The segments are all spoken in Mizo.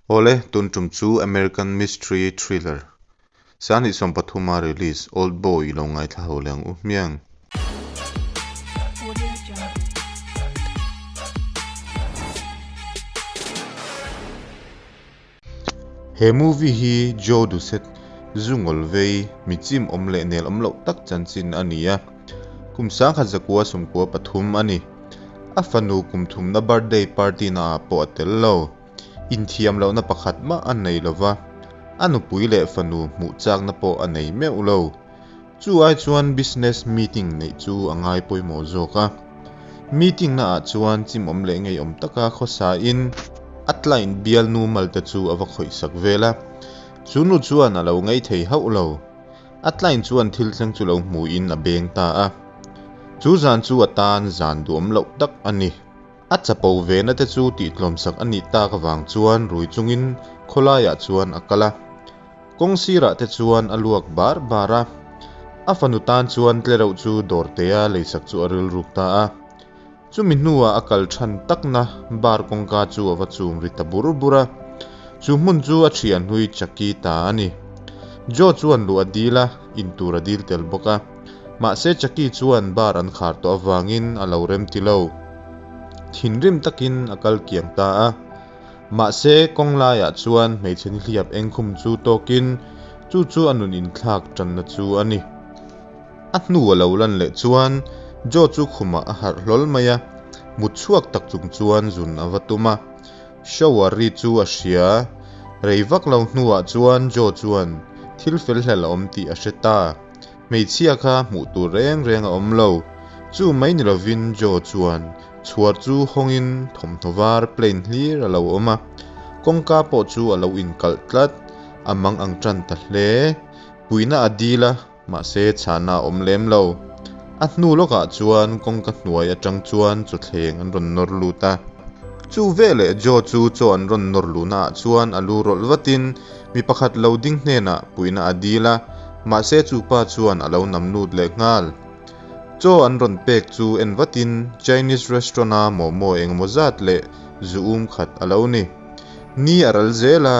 Awle, tun tum chu American Mystery Thriller Sanghnih sawmpathuma release Old Boy i lo ngaithla ho leh ang u hmiang. He movie hi Joe Doucette zu ngawl vei mi chim awm leh nel awm loh tak chanchin a ni a, kum 1943 a ni. A fanu kum thumna birthday party naah pawh a tel lo. Inthiam lohna pakhat mah a nei lo va, a nupui leh fanu hmuh chakna pawh a nei meuh lo. Chu ai chuan business meeting neih chu a ngai pawimawh zawk a. Meeting naah chuan chimawm leh ngeiawm taka khawsain a client bialnu malte chu a va khawihsak vel a. Chu nu chuan a lo ngei thei hauh lo. A client chuan thil thleng chu lo hmuin a beng ta a. Chu zan chu a tan zan duhawm loh tak a ni. A chapo vena te chu tihtlawmsak a nih tak avang chuan rui chungin khawlaiah chuan a kal a. Kawng sirah te chuan a luak bar bar a. A fanu tan chuan tlereuh chu dawrtea leisak chu a rilruk ta a. Chumi hnuah a kal than takna bar kawngka chu a va chum ri ta bur bur a. Chu hmun chu a thian hlui Chucky ta a ni. Joe chuan luh a dil a, intur a dil tel bawk a. Mahse Chucky chuan bar an khar tawh avangin a lo rem ti lo. Thinrim takin a kal kiang ta a. Mahse kawng laiah chuan hmeichhe nihliap engkhum chu tawkin chu chu a nun inthlak tanna chu a ni. A hnu a lo lan leh chuan Joe chu khumah a harh hlawl mai a, mut chhuak tak chung chuan zun a va tum a. Shower ri chu a hria. Rei vak lo hnuah chuan Joe chuan thil fel hlel a awm tih a hre ta. Hmeichhia kha hmuh tur reng reng a awm lo. Chu mai ni lovin Joe chuan chhuar chu hawngin thawmhnaw var plane hlir a lo awm a, kawngka pawh chu a lo inkalh tlat. A mang ang tan ta hle. Puihna a dil a, mahse chhahna a awm lem lo. A hnu lawkah chuan kawngka hnuai atang chuan chawthleng an rawn nawr lut a. Chu veleh Joe chu chaw an rawn nawr luhnaah chuan a lu rawlh vatin Mi pakhat lo ding hnenah puihna a dil a, mahse chu pa chuan a lo nam lut leh nghal. Chaw an rawn pek chu en vatin Chinese restaurant-a momo engemaw zat leh zu um khat a lo ni. Ni a ral zel a,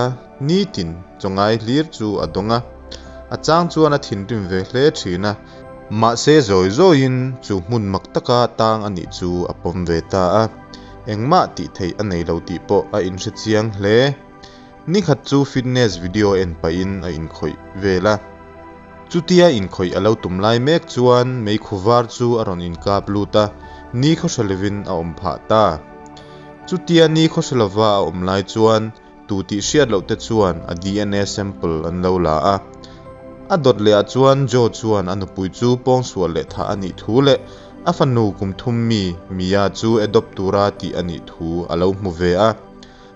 nitin chaw ngai hlir chu a dawng a. A chang chuan a thinrim ve hle thin a. Mahse zawi zawiin chu hmun mak taka tang a nih chu a pawm ve ta a, engmah tih theih a nei lo tih pawh a inhre chiang hle. Nikhat chu fitness video en pahin a inkhawih vel a. Chutia inkhawih a lo tum lai mek chuan meikhu var chu a rawn inkap lut a, ni khawhra lovin a awm phah ta. Chutia ni khawhra lova a awm lai chuan tu tih hriat loh te chuan a DNA sample an lo la a. A dawt leh ah chuan Joe chuan a nupui chu pawngsual leh thah a nih thu leh a fanu kum thum mi Mia chu adopt tura tih a nih thu a lo hmu ve a.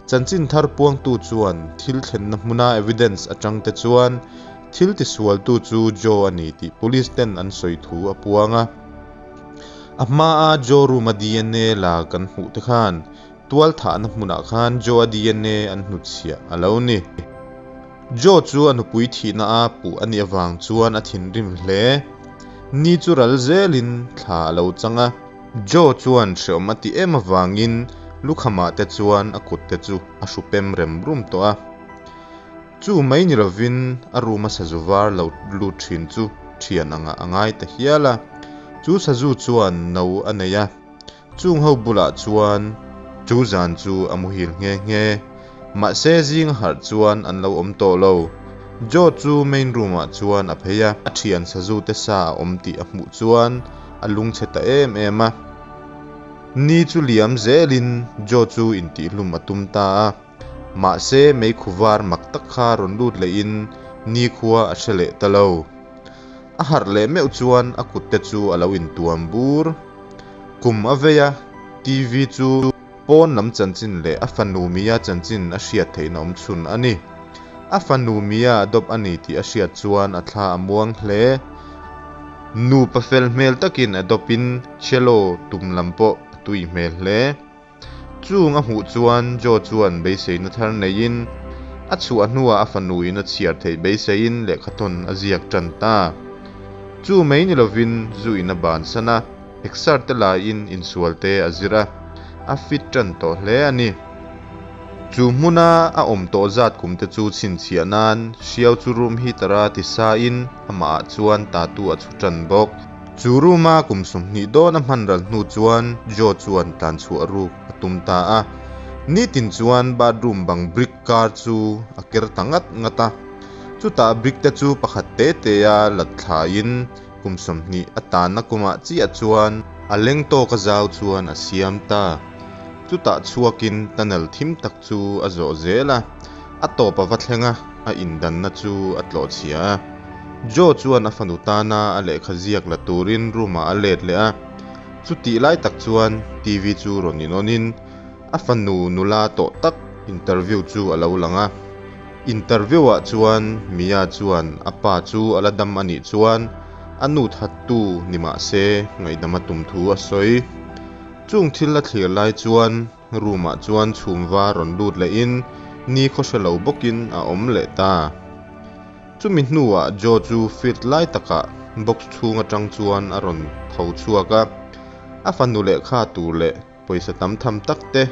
Chanchin thar puangtu chuan thil thlenna hmuna evidence atang te chuan thil tisualtu chu Joe a ni tih police ten an sawi thu a puang a. A hmaa Joe room a dna la kan hmuh te khan tual thahna hmunah khan Joe a dna an hnutchhiah a lo ni. Joe chu a nupui thihna a puh a nih avang chuan a thinrim hle. Ni chu ral zelin thla a lo chang a. Joe chuan hreawm a ti em avangin lukhamah te chuan a kut te chu a hru pem rem rum tawh a. Chu mai ni lovin a room a sazu var lo lut thin chu thian angah a ngai ta hial a. Chu sazu chuan no a nei a, chung ho bulah chuan chu zan chu a muhil nghe nghe. Mahse zing a harh chuan an lo awm tawh lo. Joe chu main room ah chuan a phei a, a thian sazu te sa a awm tih a hmuh chuan a lungchhe ta em em a. Ni chu liam zelin Joe chu intihhlum a tum ta a. Mahse meikhu var mak tak kha rawn lut lehin nikhua a hre leh ta lo. A harh leh meuh chuan a kut te chu a lo intuam bur. Kum a vei a, TV chu. Pawn lam chanchin leh a fanu Mia chanchin a hriat theihna awm chhun a ni. A fanu Mia a dawp a ni tih a hriat chuan a thla a muang hle. Nupa fel hmel takin a dawpin cello tum lam pawh a tui hmel hle. Chung a hmuh chuan Joe chuan beiseina thar neiin a chhuah hnuah a fanu in a chhiar theih beiseiin lehkhathawn a ziak tan ta. Chu mai ni lovin zu in a bansan a. Exer te laiin insual te a zir a, a fit tan tawh hle a ni. Chu hmuna a awm tawh zat kum te chu chhinchhiah nan hriau chu room heater a ti sain amah ah chuan tattoo a chhu tan bawk. Chu room a kum 20 dawn a hman ral hnu chuan Joe chuan tlan chhuah ruk a tum ta a. Nitin chuan bathroom bang brick kar chu a ker ta ngat ngat a. Chutah brick te chu pakhat te te a lat thlain kum 20 a tanna kumah chiah chuan a leng tawk a zau chuan a siam ta. Chutah chhuakin tunnel thim tak chu a zawh zel a, a tawp a va thleng a, a indanna chu a tlawh chhia a. Joe chuan a fanu tana a lehkha ziak la turin room ah a let leh a. Chutih lai tak chuan TV chu rawn in on in a fanu nula tawh tak interview chu a lo lang a. Interview ah chuan Mia chuan a pa chu a la dam a nih chuan a nu thattu ni mah se ngaihdam a tum thu a sawi. Chung thil a thlir lai chuan room ah chuan chhum var rawn lut leh in ni khaw hre lo bawkin a awm leh ta. Chumi hnuah Joe chu field lai takah box chhung atang chuan a rawn tho chhuak a, a fanu lehkha tur leh pawisa tam tham tak te,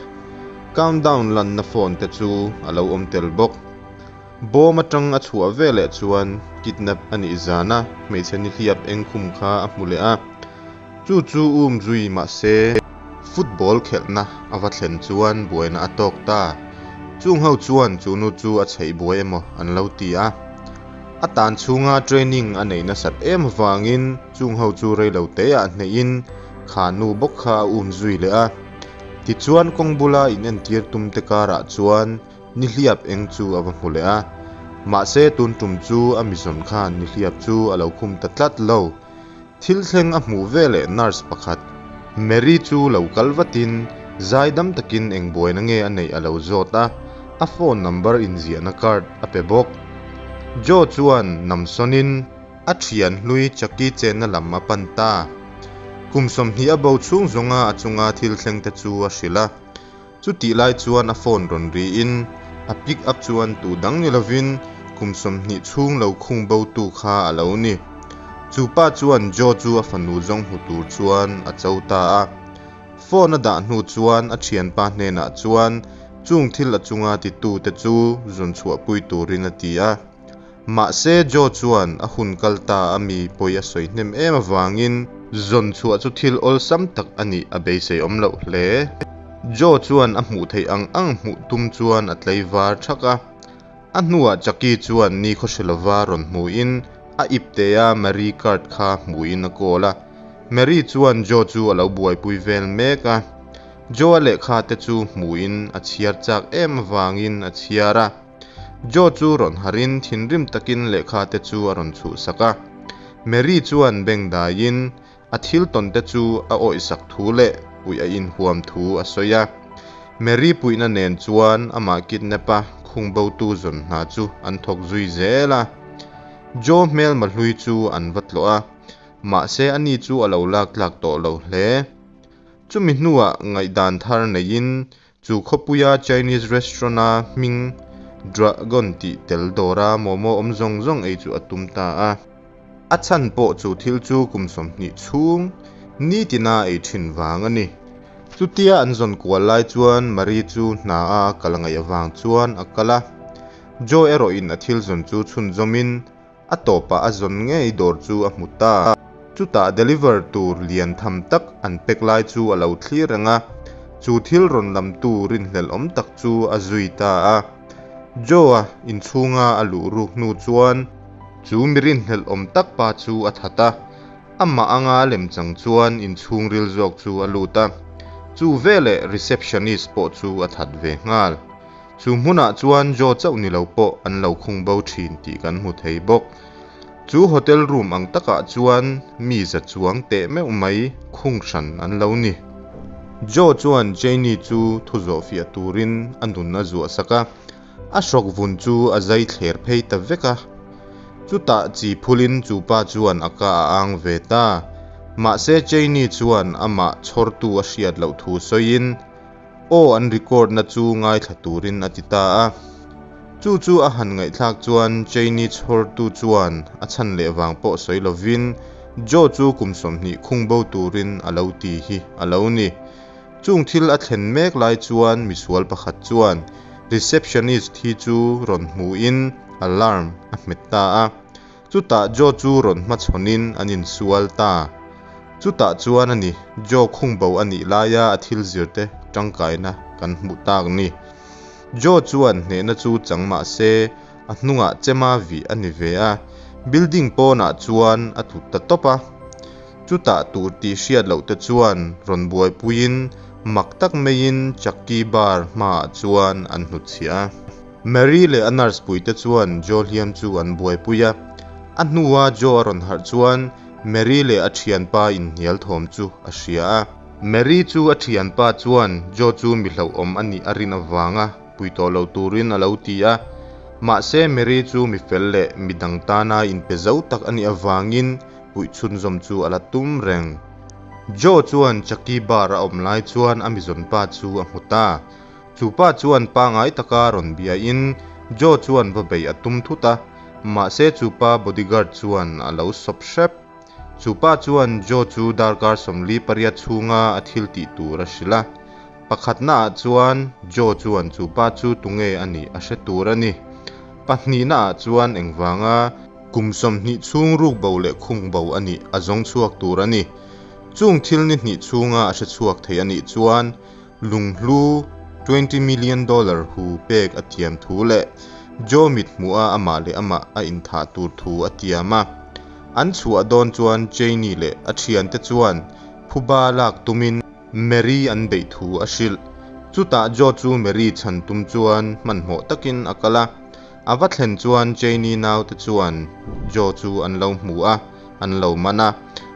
countdown lanna phone te chu a lo awm tel bawk. Bawm atang a chhuah veleh chuan kidnap a nih zana hmeichhe nihliap eng khum kha a hmu leh a, chu chu um zui mahse football khelhna a va thlen chuan buaina a tawk ta. Chung ho chuan chu nu chu a chheih buai emaw an lo ti a. A tan chhunga training a neih nasat em avangin chung ho chu reilo teah hneihin kha nu bawk kha a um zui leh a. Tichuan kawng bula in entir tum te karah chuan nihliap eng chu a va hmu leh a. Mahse tun tum chu a mizawn khan nihliap chu a lo khum ta tlat lo. Thil thleng a hmuh veleh nurse pakhat, Mary chu lo kal vatin zai dam takin eng buaina nge a neih a lo zawt a, a phone number inziahna card a pe bawk. Joe chuan namsawnin a thian hlui Chucky chenna lam a pan ta. Kum 20 a bo chhung zawnga a chunga thil thleng te chu a hrilh a. Chutih lai chuan a phone rawn riin a pick up chuan tu dang ni lovin kum 20 chhung lo khung bo tu kha a lo ni. Chu pa chuan Joe chu a fanu zawng hmu tur chuan a cho ta a. Phone a dah hnu chuan a thianpa hnenah chuan chung thil a chunga titu te chu zun chhuahpui turin a ti a. Mahse Joe chuan a hun kal ta a mi pawi a sawi hnem em avangin zawn chhuah chu thil awlsam tak a nih a beisei awm loh hle. Joe chuan a hmuh theih ang ang hmuh tum chuan a tlei var thak a. A hnuah Chucky chuan ni khaw hre lova rawn hmuhin a iptea Marie card kha hmuhin a call a. Marie chuan Joe chu a lo buaipui vel mek a. Joe-a lehkha te chu hmuhin a chhiar chak em avangin a chhiar a. Joe chu rawn harin thinrim takin lehkha te chu a rawn chhuhsak a. Mary chuan beng daiin a thil tawn te chu a awihsak thu leh puih a inhuam thu a sawi a. Mary puihna nen chuan amah kidnap a khung botu zawn hna chu an thawk zui zel a. Joe hmelma hlui chu an va tlawh a, mahse ani chu a lo lak tlak tawh lo hle. Chumi hnuah ngaihdan thar neiin chu khawpuia Chinese restaurant-a hming Dragon tih tel dawra momo awm zawng zawng ei chu a tum ta a. A chhan pawh chu thil chu kum 20 chhung nitina ei thin vang a ni. Chutia an zawn kual lai chuan Marie chu hna a kal ngaih avang chuan a kal a. Joe erawhin a thil zawn chu chhunzawmin a tawpah a zawn ngei dawr chu a hmu ta. Chutah deliver tur lian tham tak an pek lai chu a lo thlir reng a, chu thil rawn lamtu rinhlelh awm tak chu a zui ta a. Joe-a inchhunga a luh ruk hnu chuan chu mi rinhlelh awm tak pa chu a that a, amah anga lemchang chuan inchhung ril zawk chu a lut a, chu veleh receptionist pawh chu a that ve nghal. Chu hmunah chuan Joe chauh ni lo pawh an lo khung bo thin tih kan hmu thei bawk. Chu hotel room ang takah chuan mi za chuang teh meuh mai khung hran an lo ni. Joe chuan Janie chu thu zawh fiah turin a nun a zuah sak a, a hrawk vun chu a zai thler phei ta vek a. Chutah chi phulin chu pa chuan a ka a ang ve ta. Mahse Janie chuan amah chhawrtu a hriat loh thu sawiin Aw an record na chu ngaithla turin a ti ta a. Chu chu a han ngaihthlak chuan Cheney chhawrtu chuan a chhan leh vang pawh sawi lovin Joe chu kum 20 khung bo turin a lo ti hi a lo ni. Chung thil a thlen mek lai chuan misual pakhat chuan Receptionist hi chu rawn hmuin alarm a hmet ta a. Chutah Joe chu rawn hmachhawnin an insual ta. Chutah chuan a ni, Joe khungbo a nih laia a thil zirte tangkaina kan hmuh tak ni. Joe chuan hnehna chu chang mah se, a hnungah chema vih a ni ve a, building pawnah chuan a tlu ta tawp a. Chutah tur tih hriat loh te chuan rawn buaipuiin mak tak maiin Chucky bar hmaah chuan an hnutchhiah a. Mary leh a nurse puite chuan Joe hliam chu an buaipui a. A hnua Joe a rawn harh chuan Mary leh a thianpa inhnial thawm chu a hria a. Mary chu a thianpa chuan Joe chu mi hlauhawm a nih a rin avanga pui tawh lo turin a lo ti a. Mahse Mary chu mi fel leh mi dang tana inpe zo tak a nih avangin puih chhunzawm chu a la tum reng. Joe chuan Chucky bar a awm lai chuan a mizawnpa chu a hmu ta. Chu pa chuan pangai taka rawn biain Joe chuan va beih a tum thut a, mahse chu pa bodyguard chuan a lo sawp hrep. Chu pa chuan Joe chu darkar 48 chhunga a thil tih tur a hrilh a. Pakhatnaah chuan Joe chuan chu pa chu tunge a nih a hre tur a ni. Pahnihnaah chuan engvanga kum 20 chhung ruk bo leh khung bo a nih a zawng chhuak tur a ni. Chung thil ni hnih chhunga a hre chhuak thei a nih chuan Lunghlu twenty million dollar hu pek a tiam thu leh Joe mit hmuh a amah leh amah a inthah tur thu a tiam a. An chhuah dawn chuan Cheney leh a thiante chuan phuba lak tumin Mary an beih thu a hrilh. Chutah Joe chu Mary chhan tum chuan hmanhmawh takin a kal a. A va thlen chuan Cheney naute chuan Joe chu an lo hmu a, an lo man a.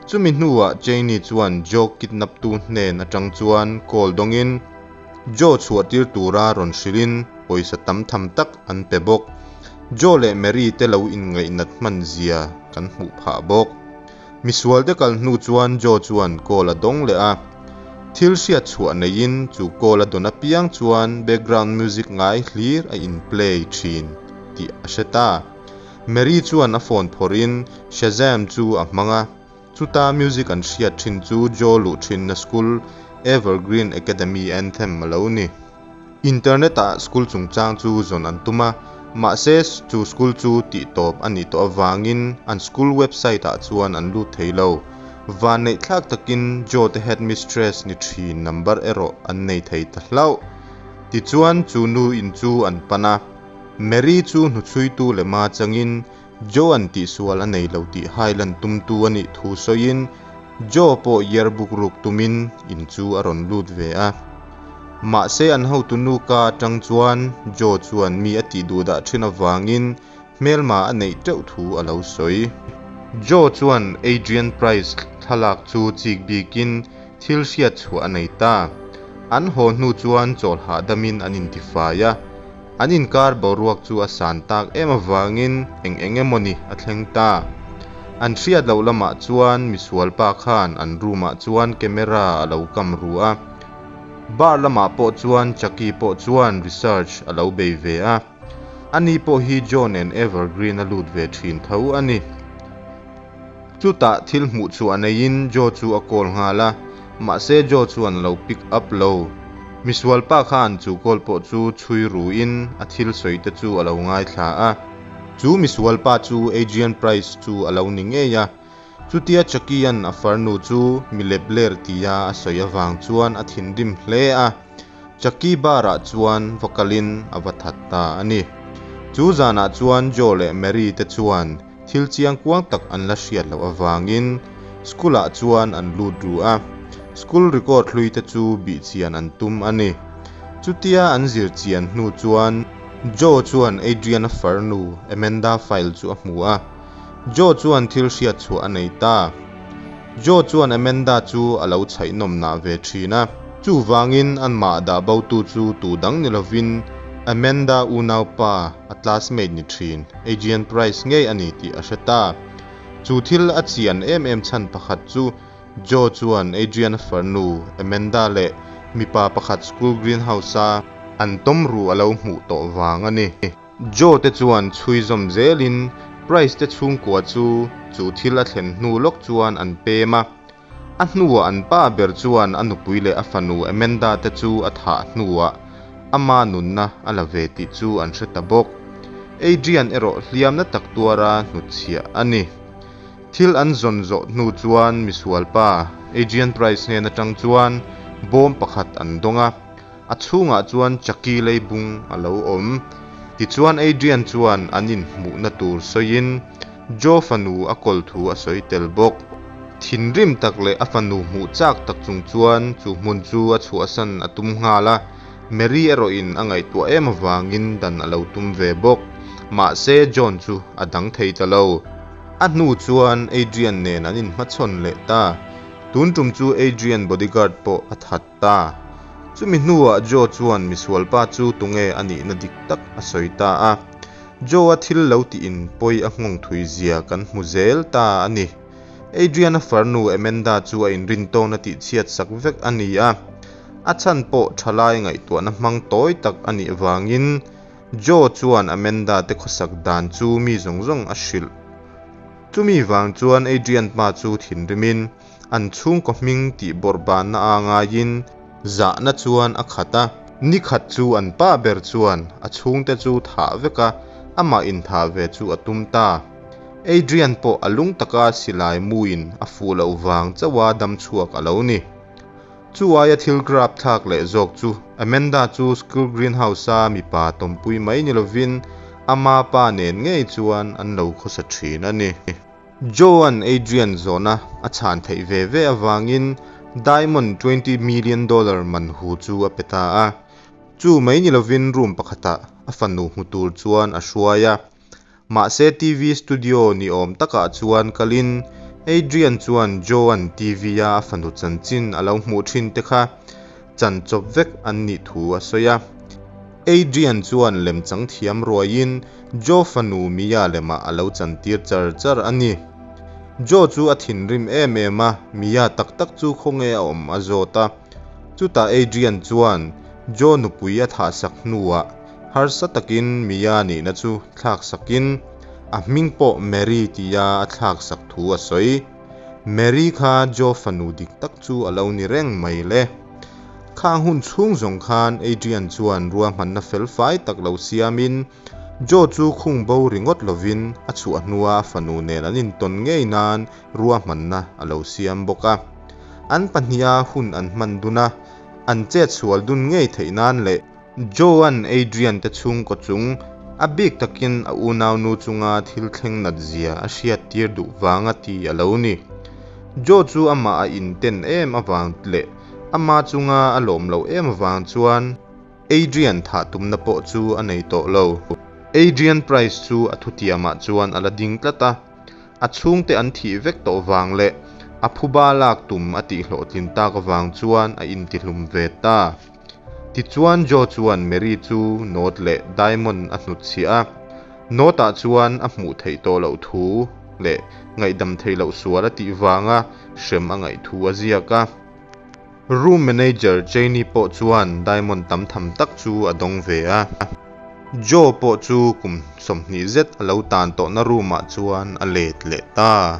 Chumi hnuah Cheney chuan Joe kidnap tu hnen atang chuan call dawngin Joe chhuah tir tura rawn hrilhin pawisa tam tham tak an pe bawk. Joe leh Mary te lo inngaih nat hman zia kan hmuh phah bawk. Misual te kal hnu chuan Joe chuan call a dawng leh a. Thil hriat chhuah neiin chu call a dawn apiang chuan background music ngai hlir a in play thin tih a hre ta. Mary chuan a phone phawrhin Shazam chu a hmang a, chuta music an hriat thin chu Joe luh thinna school Evergreen Academy anthem a lo ni. Internet ah school chungchang chu zawn an tum a, mahse chu school chu tih tawp a nih tawh avangin an school website ah chuan an lut thei lo. Van neih thlak takin Joe te headmistress ni thin number erawh an nei thei ta hlauh. Tichuan chu nu in chu an pan a, Mary chu hnuchhuitu lema changin Joe an tihsual a nei lo tih hailan tumtu a nih thu sawiin Joe pawh yearbook ruk tumin in chu a rawn lut ve a. Mahse an hotu nu ka atang chuan Joe chuan mi a tih duh dah thin avangin hmelma a neih teuh thu a lo sawi. Joe chuan Adrian Price thlalak chu chik bikin thil hriat chhuah a nei ta. An haw hnu chuan chawl hahdamin an intifai a. An inkar boruak chu a san tak em avangin eng eng emawni a thleng ta. An hriat loh lamah chuan misual pa khan an room ah chuan camera a lo kam ru a. Bar lamah pawh chuan Chucky pawh chuan research a lo bei ve a. Ani pawh hi John and Evergreen a lut ve thin tho a ni. Chutah thil hmuh chhuah neiin Joe chu a call nghal a, mahse Joe chuan a lo pick up lo. Misual pa khan chu call pawh chu chhui ruin a thil sawi te chu a lo ngaithla a. Chu misual pa chu Adrian Price chu a lo ni ngei a, chutia Chucky-a'n a farnu chu mi lepler tia a sawi avang chuan a thinrim hle a. Chucky bar-ah chuan va kalin a va that ta a ni. Chu zanah chuan Joe leh Mary te chuan thil chiang kuang tak an la hriat loh avangin school-ah chuan an lut ru a, school record hlui te chu bih chian an tum a ni. Chutia an zir chian hnu chuan Joe chuan Adrian-a farnu Amanda file chu a hmu a, Joe chuan thil hriat chhuah a nei ta. Joe chuan Amanda chu a lo chhaihnawm nah ve thin a, chuvangin anmah dah botu chu tu dang ni lovin Amanda unaupa a classmate ni thin Adrian Price ngei a ni tih a hre ta. Chu thil a chian em em chhan pakhat chu Joe chuan Adrian-a farnu Amanda leh mipa pakhat school greenhouse-a an tawm ru a lo hmuh tawh vang a ni. Joe te chuan chhui zawm zelin Price te chhungkua chu chu thil a thlen hnu lawk chuan an pem a. A hnuah an pa ber chuan a nupui leh a fanu Amanda te chu a thah hnuah. Ama nunna a la ve tih chu an hre ta bawk. Adrian erawh hliam na tak tuara hnutchhiah a ni. Thil an zawn zawh hnu chuan misualpa Adrian Price hnen atang chuan bawm pakhat an dawng a, a chhungah chuan Chucky leibung a lo awm. Tichuan Adrian chuan an inhmuhna tur sawiin Joe fanu a kawl thu a sawi tel bawk. Thinrim tak leh a fanu hmuh chak tak chung chuan chu hmun chu a chhuahsan a tum nghal a, Mary erawhin a ngaihtuah em avangin dan a lo tum ve bawk. Mahse John chu a dang thei ta lo. A hnu chuan Adrian nen an inhmachhawn leh ta. Tun tum chu Adrian bodyguard pawh a that ta. Chumi hnuah Joe chuan misualpa chu tunge a nihna dik tak a sawi ta a. Joe-a thil lo tiin pawi a nghawng thui zia kan hmu zel ta a ni. Adrian-a farnu Amanda chu a inrin tawn a tihchhiat sak vek a ni a. A chhan pawh thalai ngaihtuahna hmang tawi tak a nih vangin Joe chuan Amanda te khawsak dan chu mi zawng zawng a hrilh. Chumi vang chuan Adrian pa chu thinrimin an chhungkaw hming tih bawrh banna a ngaiin zahna chuan a khat a. Ni khat chu an pa ber chuan a chhungte chu thah vek a, amah inthah ve chu a tum ta. Adrian pawh a lung taka silai muin a fuh loh vang chauha dam chhuak a lo ni. Chu aia thil grab thlak leh zawk chu Amanda chu school greenhouse-a mipa tawmpui mai ni lovin ama pa nen ngei chuan an lo khawsa thin a ni. Joe-a'n Adrian zawhna a chhan theih ve ve avangin diamond $20 million man hu chu a pe ta a. Chu mai ni lovin room pakhatah a fanu hmu tur chuan a hruai a. Mahse TV studio ni awm takah chuan kalin Adrian chuan Joe-a'n TV-a a fanu chanchin a lo hmuh thin te kha chan chawp vek an nih thu a sawi a. Adrian chuan lemchang thiam ruaiin Joe fanu Mia lemah a lo chantir char char a ni. Joe chu a thinrim em em a, Mia tak tak chu khawnge a awm a zawt a. Chutah Adrian chuan Joe nupui a thahsak hnuah harsa takin Mia nihna chu thlak sakin a hming pawh Mary tia a thlak sak thu a sawi. Mary kha Joe fanu dik tak chu a lo ni reng mai le. Khang hun chhung zawng khan Adrian chuan ruahmanna fel fai tak lo siamin Joe chu khung bo ringawt lovin a chhuah hnua a fanu nen an intawn ngei nan ruahmanna a lo siam bawk a. An pahniha hun an hman dun a, an chet sual dun ngei theih nan leh Joe-a'n Adrian te chhungkaw chung a bik takin a unaunu chunga thil thleng nat zia a hriat tir duh vanga ti a lo ni. Joe chu amah a inten em avang leh ama chunga a lawm loh em avang chuan Adrian thah tumna pawh chu a nei tawh lo. Adrian Price chu a thutiamah chuan a la ding tlat a, a chhungte an thih vek tawh vang leh a phuba lak tum a tihhlawhtlin tak avang chuan a intihlum ve ta. Tichuan Joe chuan Mary chu note leh diamond a hnutchhiah a, note ah chuan a hmuh theih tawh loh thu leh ngaihdam theih loh sual a tih vanga hrem a ngaih thu a ziak a. Room manager Cheney pawh chuan diamond tam tham tak chu a dawng ve a. Joe pawh chu kum 20 zet a lo tan tawhna room ah chuan a let leh ta.